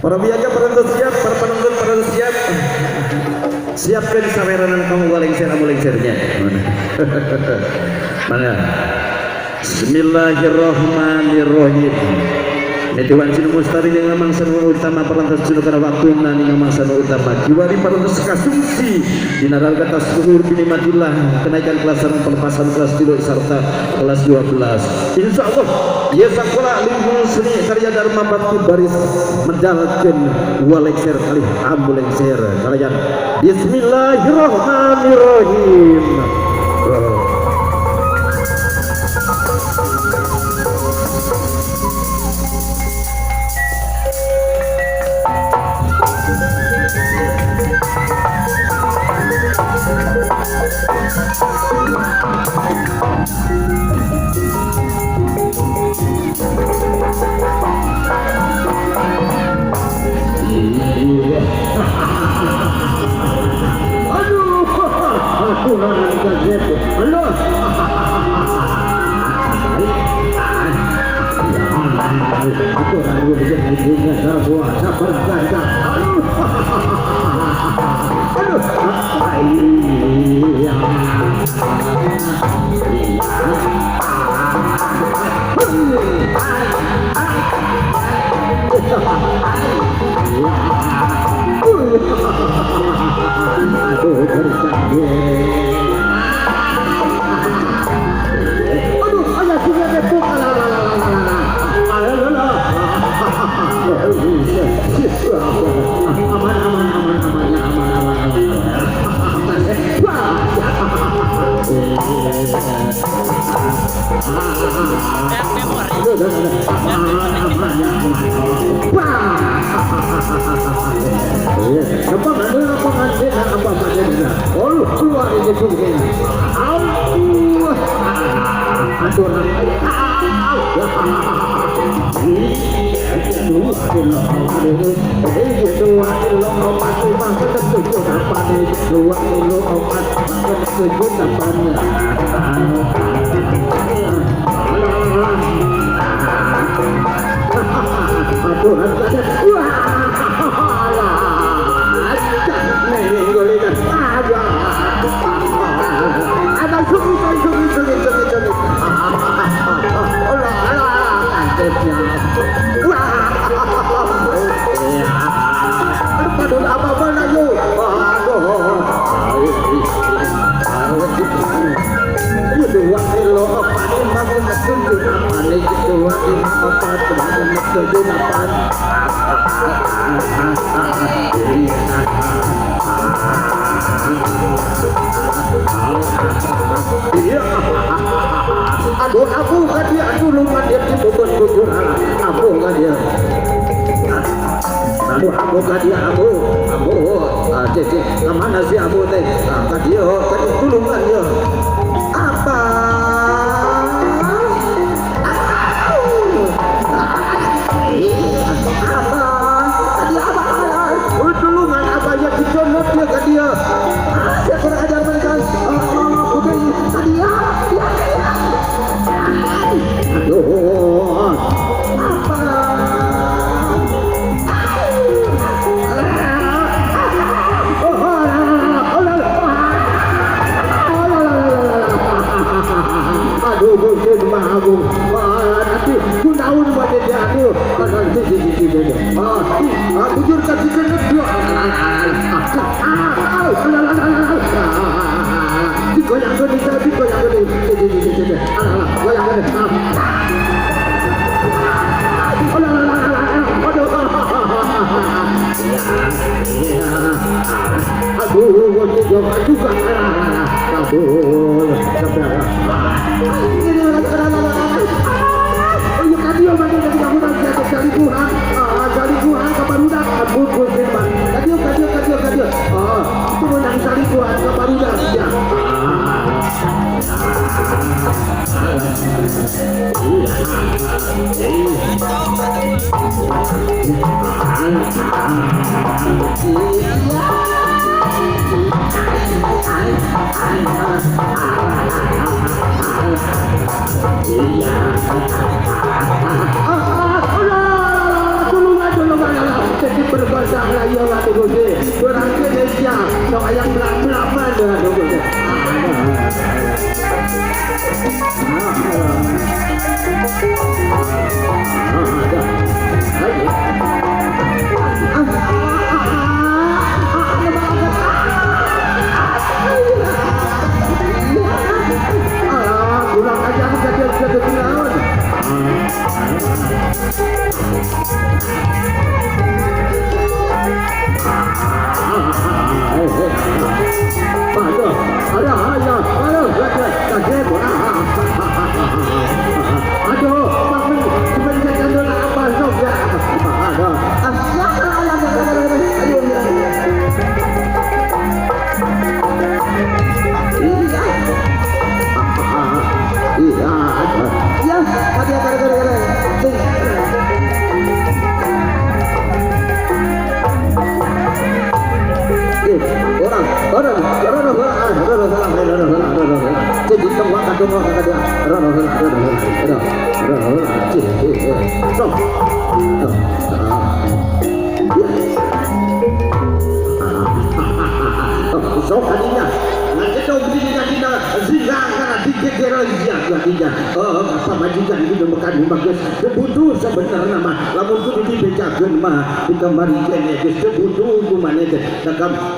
Para biaga parantos siap, para penonton parantos siap. Siapkan saweranan kamu walengser amu lengsernya. Mana? Bismillahirrahmanirrahim. Nitiwan sinu mustari yang mangsa utama parantos sinu kana waktuna ning mangsa utama. Kiwari parantos kasumsi dina rangka tasluhur binimatillah kenaikan kelas sareng pelepasan kelas 3 serta kelas 12. Insyaallah ieu sakola lingkungan seni karya Dharma Bakti baris medalkeun walengser kalih ambu lengser kalayan Bismillahirrahmanirrahim. Alah iya waktu Gusti. Kurang Indonesia, sok aya belak-belakan aduh Gusti. Kurang aja aku jadi lawan. Aduh,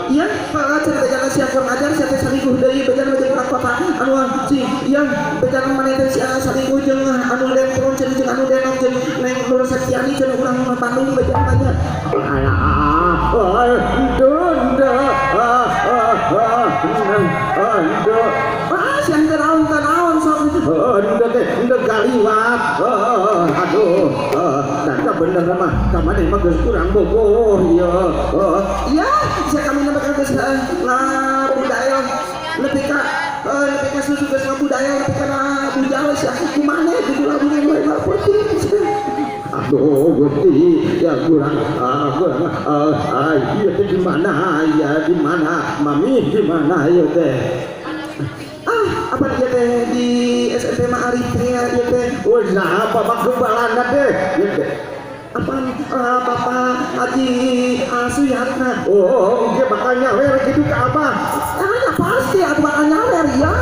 Iya, Pak, cerita jalan siang kurang ajar, siapa selingkuh deui bejan bejan kurang papa anu si iya bejan maneh teh si selingkuh jeung anu den turun jeung anu denok jeung Neng Nur Septiani jeung urang Bandung bejan banyak. Ah, siang teh naon teh naon sok Henteu kaliwat. Aduh, tanda bener mah kamane mah geus kurang bogoh ieu. Iya, sia kami mah geus ngabudaya nepi ka nepi ka susu geus ngabudaya nepi ka bujal sia kumaha kudu labungan wae peuting. Aduh, Gusti, ya kurang kurang ieu teh di mana ya di mana mami di mana ieu teh? Apa dia teh di SMP Ma'arif teh ya teh? Oh, nah apa bapak gembalana teh? Ieu teh. Apa Bapak Haji Suyatna? Oh, dia bakal nyawer gitu ke abah. Ah, ya pasti aku bakal nyawer ya.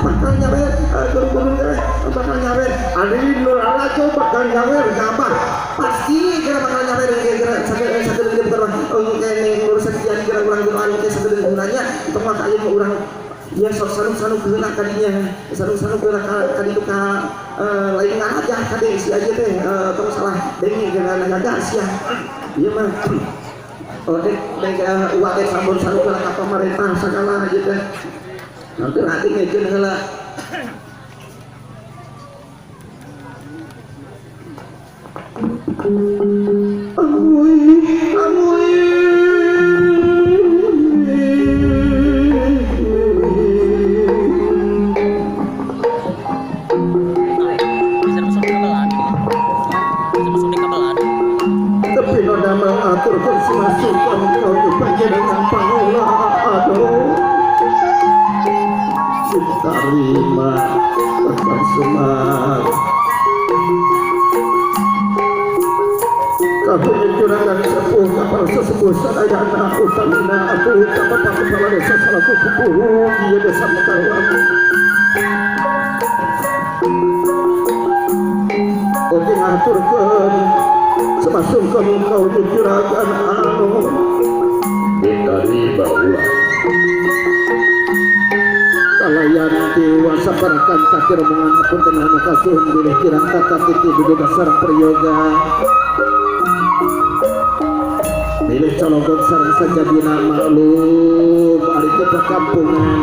Bakal nyawer guru-guru bakal nyawer. Ari Nur Alajo bakal nyawer ke abah. Pasti kira bakal nyawer kira sampai sampai dia bukan Neng Nur Septiani kira urang anu teh sampai gunanya itu mah aya urang ya sok sarung-sarung geuna kadinya sarung-sarung geuna kaditu ka lain ngaraja kade si aja teh tong salah dengi geuna ngaraja sia ieu mah oh dek dek uak teh sampun sarung geuna ka pamarentah sagala ieu teh nanti hati ngejeun heula. Amuy amuy terima teman semar kabeh juragan sepuh kapal sesepuh sadayana utamina atuh ka bapak kepala desa salaku kupuh ieu desa Mekarwangi. Oke ngaturkeun semasungkeun kau juragan anu diterima ulah kalayan dewasa parakan takir omongan apunten anu kasuhun bilih kirang tata titi dudu sareng prayoga bilih cologok sareng sajabina maklum ari teh perkampungan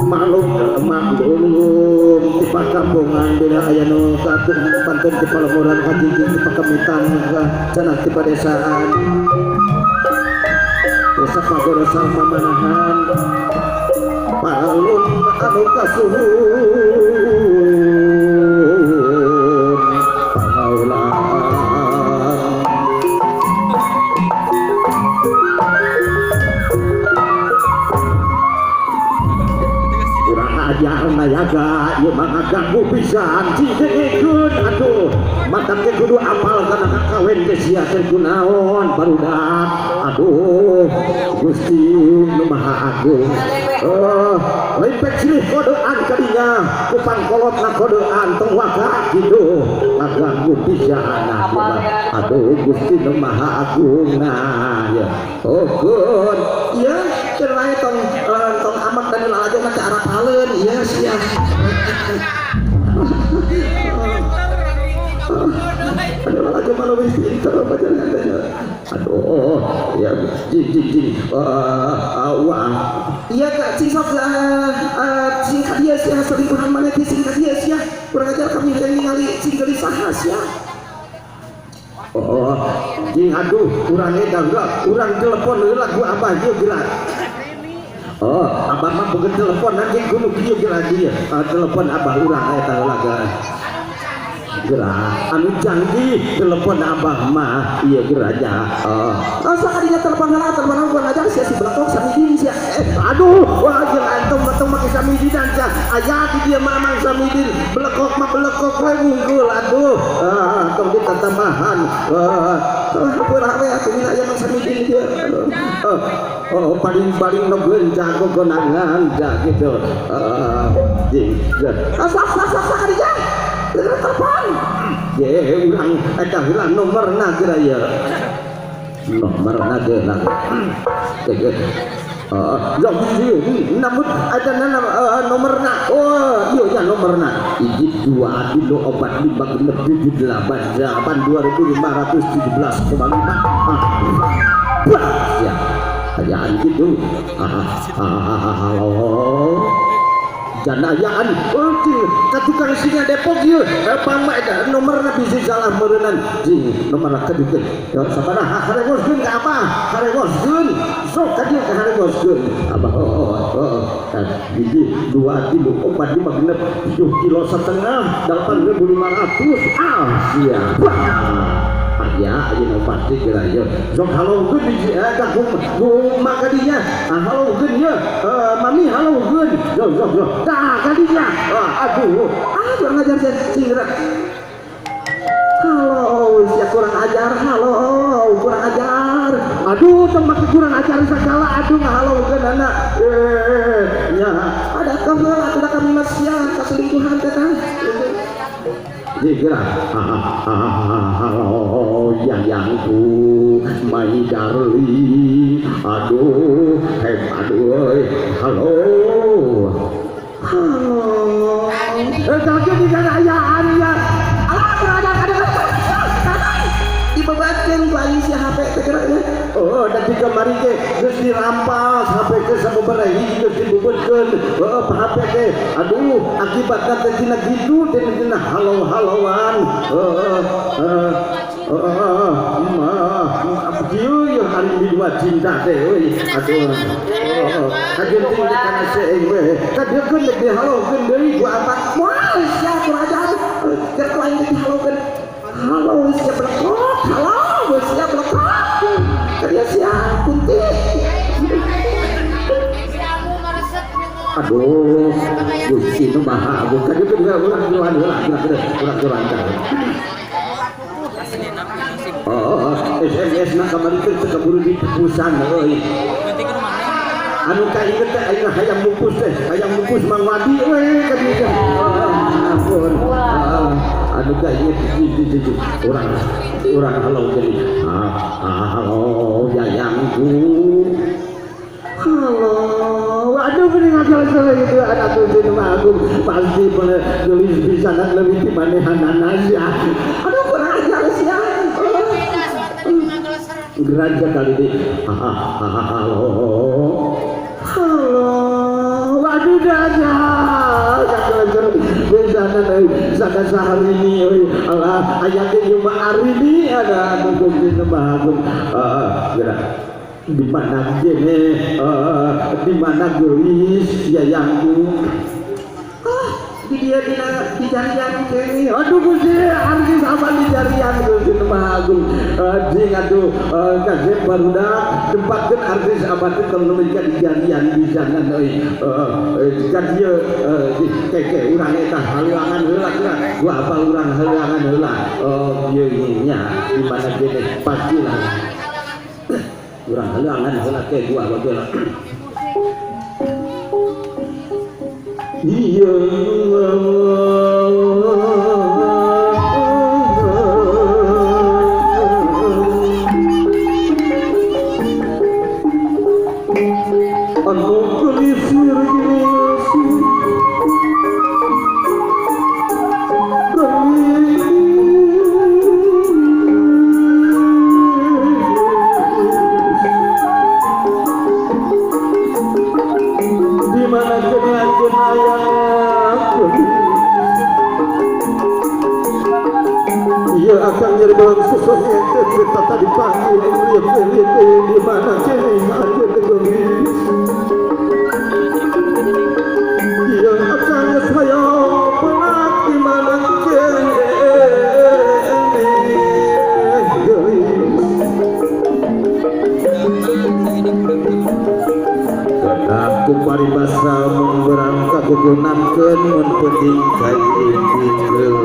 maklum di pakampungan bila aya nu katung pantun di palemuran kajiji di pakemitan cenah di padesaan desa Pagorosan Mamanahan palun anu kasuhun pangaulan Jaga ieu mah ngaganggu pisan cing dengekeun atuh matak teh kudu apal kana kakawen teh sia teh kunaon barudak aduh Gusti nu Maha Agung lain pek silih kodean kadinya ku pangkolotna kodean tong waka kitu ngaganggu pisan aduh Gusti nu Maha Agung nah ya oh kun iya keur wae tong tong amak dan lalajo mah teh arapaleun iya sia. Aduh lalajo mah leuwih pinter bacaran teh. Aduh ya jing jing jing wah iya kak cing sok cing ka dieu sia selingkuhan maneh teh cing ka dieu sia kurang ajar kami hayang ningali cing geulis saha sia. Oh jing aduh urang edan urang telepon heula ku abah ieu geura. Oh abah mah boga telepon nanti kudu kieu geura dieu telepon abah urang eta heula geura. Geura anu canggih telepon abah mah ieu geura nya. Oh asa kadinya telepon heula telepon kurang ajar sia si belakok samidin sia. Aduh wah jeung antum mah tong make samidinan sia aya di dieu mah Mang Samidin belekok mah belekok we wungkul atuh tong ditatambahan hampura we atuh mina aya Mang Samidin dieu. Oh paling-paling nogeun jago konangan ja gitu. Jing asa asa asa kadinya telepon. Ye urang eta heula nomorna geura ieu. Nomorna geura. Namun ada nomorna. Oh, iya ya nomorna. 1 2 3 4 5 6 7 8 8 2517,5. Ya, ayaan gitu. Halo. Janayaan euy ka tukang singa Depok ieu pang mah eta nomorna bisi salah meureunnan jing nomorna kadukeun ya sabaraha harengoskeun ka abah harengoskeun sok ka dieu ka harengoskeun abah oh oh hiji 2 3 4 5 6 7 kilo setengah 8.500 ah sia aya ayeuna pasti geura ieu sok halongkeun hiji eta kumaha kadinya halongkeun ieu mami halongkeun yo yo yo tah kadinya aduh ah kurang ajar sia cing geura halo sia kurang ajar halo kurang ajar aduh tong make kurang ajar sagala aduh ngahalongkeun anak nya ada kaheula atuh kami mah sia kaselingkuhan teh tah Geura halo yayangku my darling aduh aduh halo halo tapi di sana ayaan ya alah kurang ajar dibebatkeun ku aing sia HP teh geura oh da di kamari teh geus dirampas HP teh sababaraha hiji geus dibubutkeun heuh HP teh aduh akibatna teh dina kitu teh dina halo-haloan heuh heuh mah kieu ieu hari dua cinta teh euy aduh kajeun teh kana seeng we kadiekeun deui dihalokeun deui ku abah moal sia kurang ajar keur ku aing teh dihalokeun halo sia belekok halo sia belekok kerja sia kunti aduh Gusti nu Maha Agung kadiekeun urang jualan heula urang jualan oh SMS na kamari teh teu kaburu dipupusan euy anu kainget teh aing hayang mupus teh hayang mupus Mang Wadi we ka dieu ampun anu kainget hiji urang urang halo jadi halo yayangku halo waduh bening ngajalan gitu ada tuh nu Maha Agung pasti bener geulis pisan leuwih ti manehanana sia aduh kurang ajar sia geraja kali ini halo halo waduh geraja sana sehari ini Allah ayatnya cuma hari ini ada Gusti nu Maha Agung gerak di mana gene di mana geulis yayangku ah Di dia dina di jarian kene. Aduh Gusti, artis abah di jarian Gusti nu Maha Agung. Jing atuh kasep barudak tempatkeun artis abah teh tong nepi ka di jarian pisanan euy. Ka dieu keke urang eta halangan heula kira. Gua abah urang halangan heula. Ieu nya di mana gene pastilah. Urang halangan heula ke gua abah heula. Iya anu kelisir di mana iya akan nyeri dalam sosoknya cerita tadi pagi lihat di mana kini ada tegelis iya akan saya penat di mana kini aku paribasa mun berangkat kukunamkeun mun penting kaindikeun.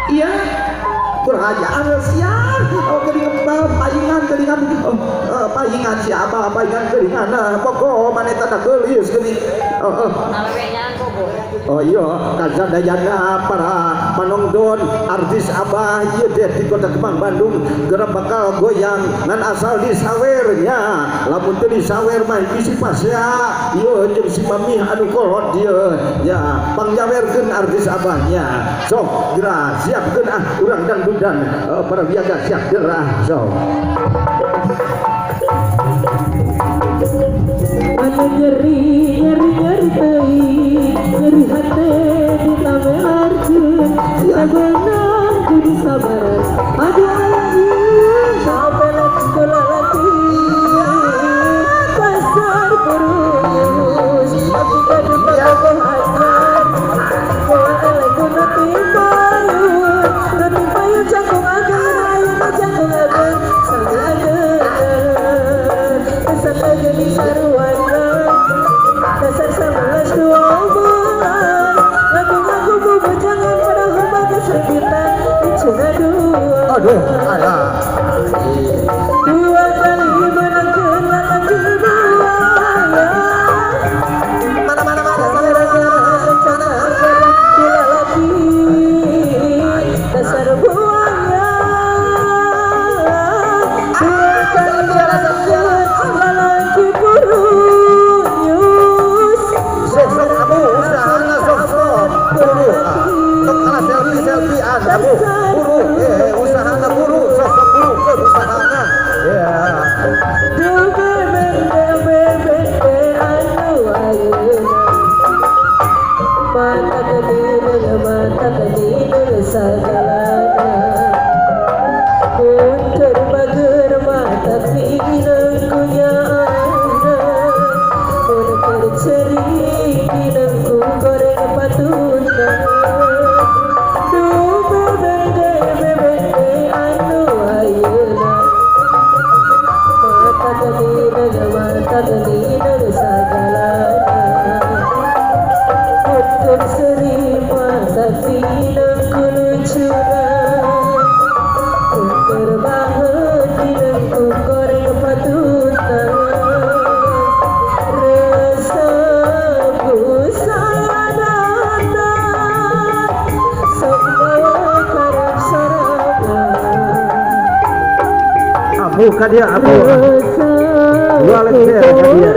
Iya, kurang ajar siang. Oh, keringan paingan keringan paingan siapa paingan keringan pokok mana tanda gelis geuning. Oh iya, kazadayana para panongdon artis abah ieu teh di Kota Kemang Bandung geura bakal goyang ngan asal disawernya. Lamun teu disawer mah bisi pasea ieu jeung si mamih anu kolot ieu ya pangjawerkeun artis abahnya. Sok geura siapkeun ah urang dangdudan para wiyaga siap gerah sok. Anu nyeri nyeri nyeri teuing nyeri hate ditamelarkeun sabeunang kudu sabaran aduh aing sapelet ku lalaki pasar kurus tapi gaduh kabogoh anyar moal eleh ku nu timpayun nu timpayun jangkung ageun ayeuna jangkung ageun sami ageun dasar ageun saruana dasar 11 2 bulan ngaku-ngaku bubujangan padahal bagus rebitan dicuna dua. Aduh, alah. Dua kali menangkeun lalaki dua. Mana mana mana gara-gara rencana ku lalaki dasar buaya. Dua kali menangkeun lalaki buruk. Abu ka dia abu. Dua lengser ka dia.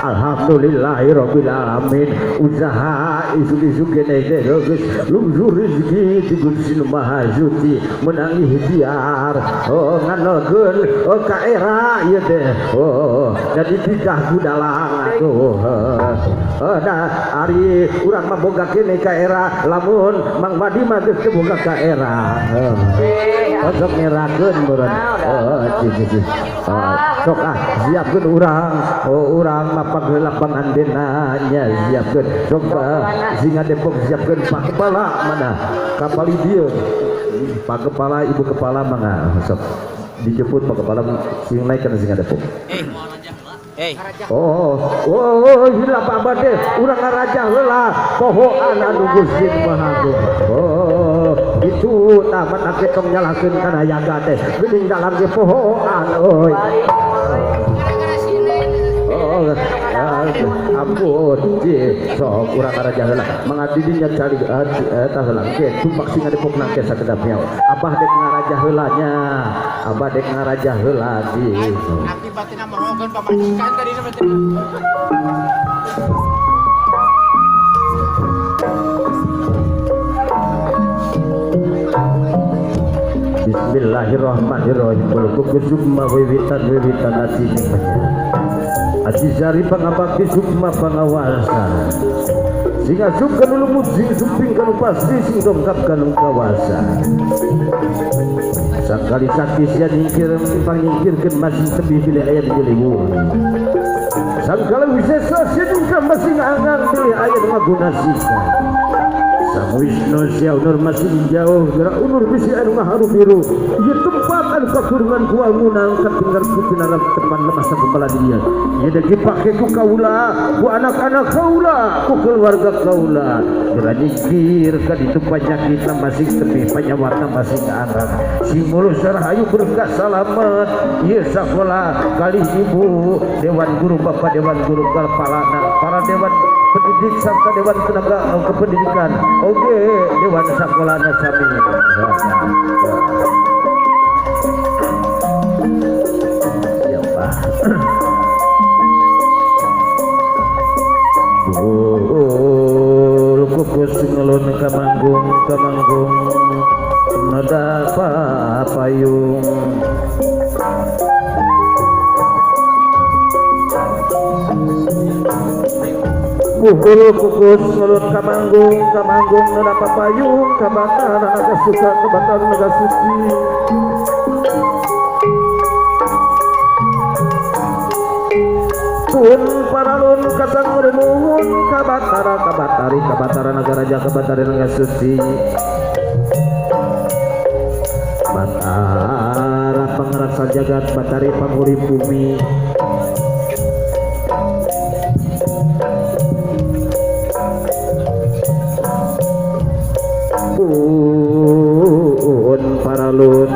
Alhamdulillahirabbil alamin usaha isuk-isuk kene geus lungsuh rezeki di Gusti Nu Maha Suci menang ikhtiar oh nganelkeun oh ka era ieu teh oh jadi bidah budalang atuh oh da ari urang mah boga kene ka era lamun Mang Wadi mah geus teu boga ka era sok ngerakeun meureun oh sok ah siapkeun urang oh urang mah pangheula pangandena nya siapkeun sok singa Depok siapkeun Pak Kepala mana kapal dieu Pak Kepala Ibu Kepala mangga sok dijemput Pak Kepala sing naikkeun singa Depok. Oh oh hilap abah teh urang ngarajah heula pohoan anu Gusti Maha Agung. Oh itu tamat ake tong nyalahkeun kana yaga teh geuning dalam ge pohoan euy. Oh ampun ji sok urang ngarajah heula mangga di dinya cari eta heula ke tumpak singa Depok nangke sakedap nyawa abah dek ngarajah heula nya abah dek ngarajah heula ji. Abdi batina morogeun pamajikan tadi batina. Bismillahirrahmanirrahim. Kuluk sukma wiwitan wiwitan ati Aji pangabakti sukma pangawasa sing asup kanu lumut sing suping kanu pasti sing dongkap kanu kawasa sakali sakti sia nyingkir pangnyingkirkeun masing tebi bilih aya di lewung sakala wisesa sia nyingkir masing angang bilih aya di maguna sisa Samuisno sia unur masih jauh gerak unur bisi anu ngaharu biru. Ieu tempat anu kakurungan ku wangunan katinggal ku tina teman lemah sakupala dia. Ieu deui dipake ku kaula, ku anak-anak kaula, ku keluarga kaula. Geura nyingkir ka ditu panyakitna masing tepi panyawarna masing anak. Sing mulus rahayu berkah salamet. Ieu sakola kalih ibu dewan guru bapak dewan guru kepalana para dewan pendidik serta dewan tenaga kependidikan oke dewan sakolana sami. Ya Pak. Bul kukus ngelun kamanggung kamanggung nada papayung. Buhul kukus ngelun kamanggung kamanggung nada papayung kabatar naga suka kabatar naga suci. Pun paralun kasang rumuhun kabatara kabatari kabatara naga raja kabatari naga suci. Batara pangrasa jagat batari pangurip bumi. Pun paralun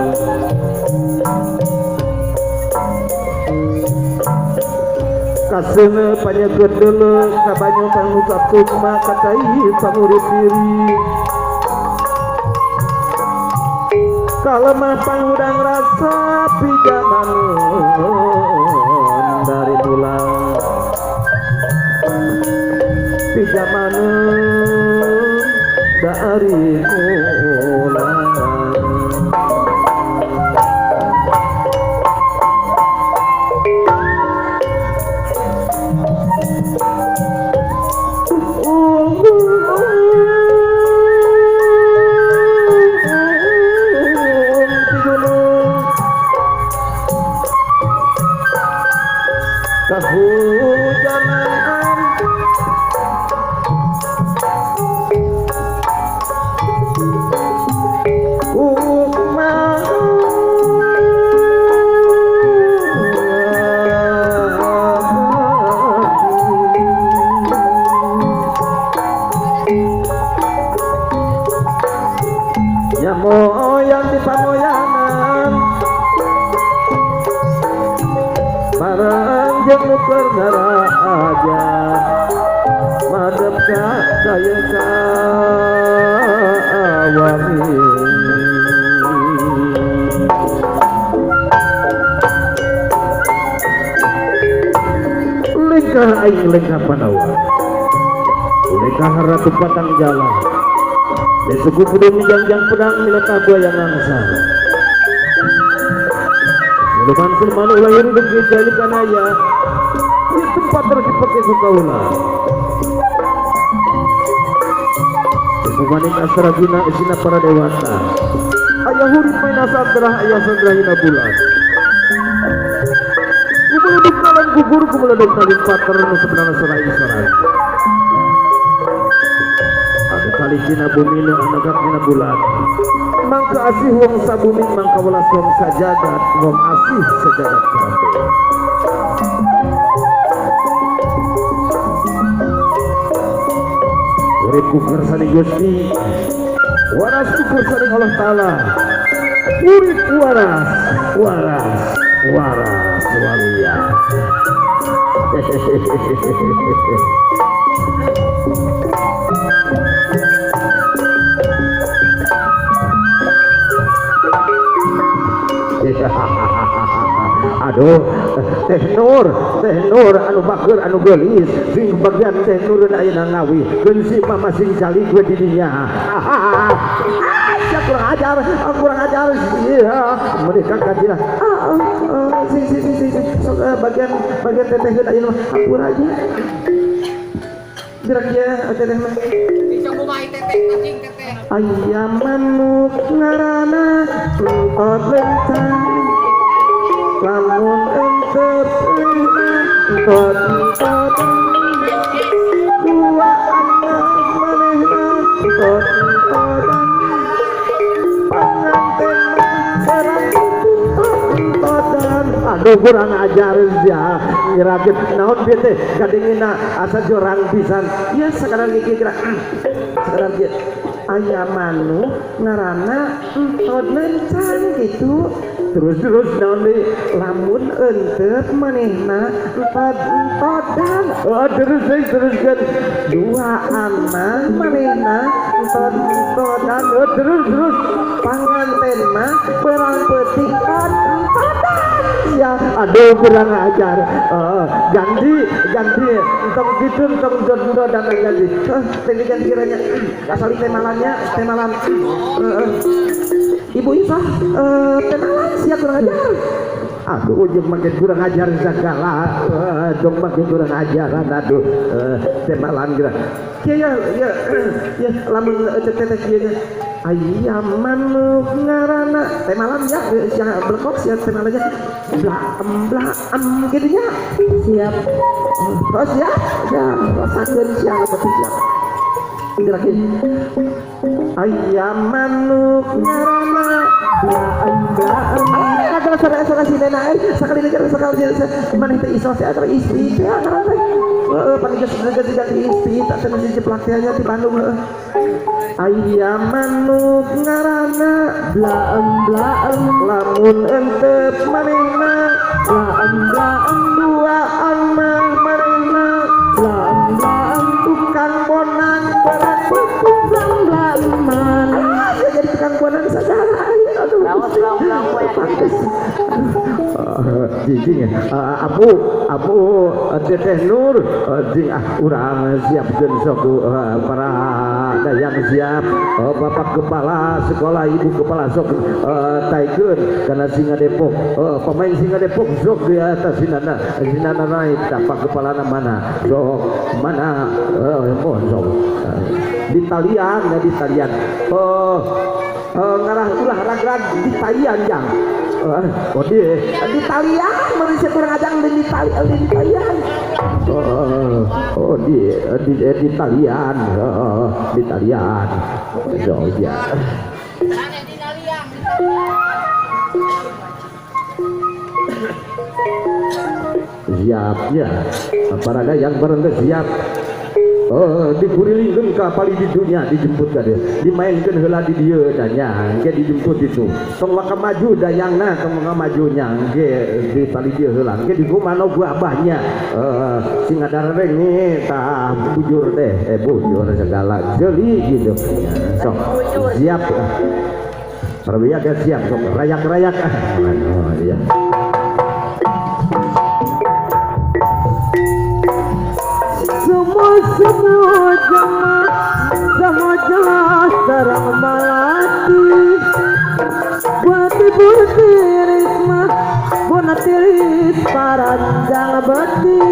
kaseuneu panyegeut deuleu ka banyu pangungkap sukma katai pangurip diri. Kalemah pangudang rasa pijamanun dari tulang pijamanun dari tulang. Kehujanan kuma nyamoyan di pamoyanan barang jeung nu keur ngaraja madep ka kaya kawangi. Lengkah aing lengkah Pandawa lengkah Ratu Patang Jala besuku pudung jangjang pedang milata buaya ngangsa. Siluman-siluman ulah hirup jadi kanaya di tempat terkipake ku kaula. Sumaning asragina isina para dewata. Ayah hurip maina sadrah ayah sadrah hina bulan. Kumeleduk nalan gugur kumeleduk nalin pater nu sebenarna serai serai. Anu kalih dina bumi nu anegak dina bulan. Mangka asih wong sabumi mangka welas wong sajagat wong asih sejagat kabeh. Urip ku kersane Gusti, waras ku kersane Allah Taala. Urip waras, waras, waras waluya. Aduh, Teh Nur anu bager anu geulis sing bagian Teh Nur ayeuna ngawi geun si mama sing calik we di dinya. Sia kurang ajar, kurang ajar. Iya, mereka kajina. Sing sing sing sing sok bagian bagian teteh ayeuna hampura aja. Gerak ya teteh mah. Sing kumaha teteh cing teteh. Aya manuk ngaranna entot lentang lamun entep entot entot dua anak manehna entot. Aduh kurang ajar ya ngirakeun naon bieu teh kadengena asa jorang pisan. Ya sekarang kira sekarang kieu aya manuk ngaranna entod lencang gitu. Terus naon deui? Lamun entep manehna entod-entodan. Oh, terus deui teruskeun. Duaan mah manehna entod-entodan. Oh, terus terus panganten mah perang peuting entodan. Ya, aduh kurang ajar. Ganti entong kitu entong entodan ganti. Teh ganti kiranya asal teh malamnya teh malam. Ibu Ifah teh malam sia kurang ajar. Aduh ujung makin kurang ajar segala. Dong makin kurang ajaran aduh. Teh malam kira. Ya ya ya lamun teh teh kieu aya manuk ngaranna teh malam ya sia blekok sia teh malamnya blaem blaem kitu nya. Siap. Oh siap siap rasakeun sia betul siap. Gerakin aya manuk ngaranna blaem blaem. Ah sore sore sinena sakali deui sakali maneh teh iso sia teh istri teh ngaran teh. Heeh panggil geus ganti istri tak teh masih jeplak teh nya ti Bandung heeh. Aya manuk ngaranna blaem blaem lamun entep manehna blaem blaem duaan mah manehna blaem blaem tukang bonang barang peuting blam blaeman. Ah, jadi tukang bonang sagala. Aduh. Pantes. Jijing abu abu teteh Nur jing ah urang siapkeun sok para dayang siap bapak kepala sekolah ibu kepala sok taikeun kana Singa Depok pemain Singa Depok sok di atas sinana sinana naik tapak kepalana mana sok mana mohon sok di talian ya di talian ngarah ulah rag-rag di talian jang. Oh di talian manusia kurang ajar di tali di talian. Oh di talian di talian. Oh ya. Siap ya. Para dayang bareng siap. Dikurilingkeun ka pali di dunia dijemput ka dieu dimainkeun heula di dieu nya engke dijemput itu tong waka maju dayangna tong waka maju nya engke di pali dieu heula engke dikumano ku abahnya sing ngadareng tah bujur teh bujur segala jeli gitu sok siap perwiyaga siap sok rayak-rayak oh iya. Semua jama sama jelas sarang malati buat ibu tiris mah bonatiris paranjang beti.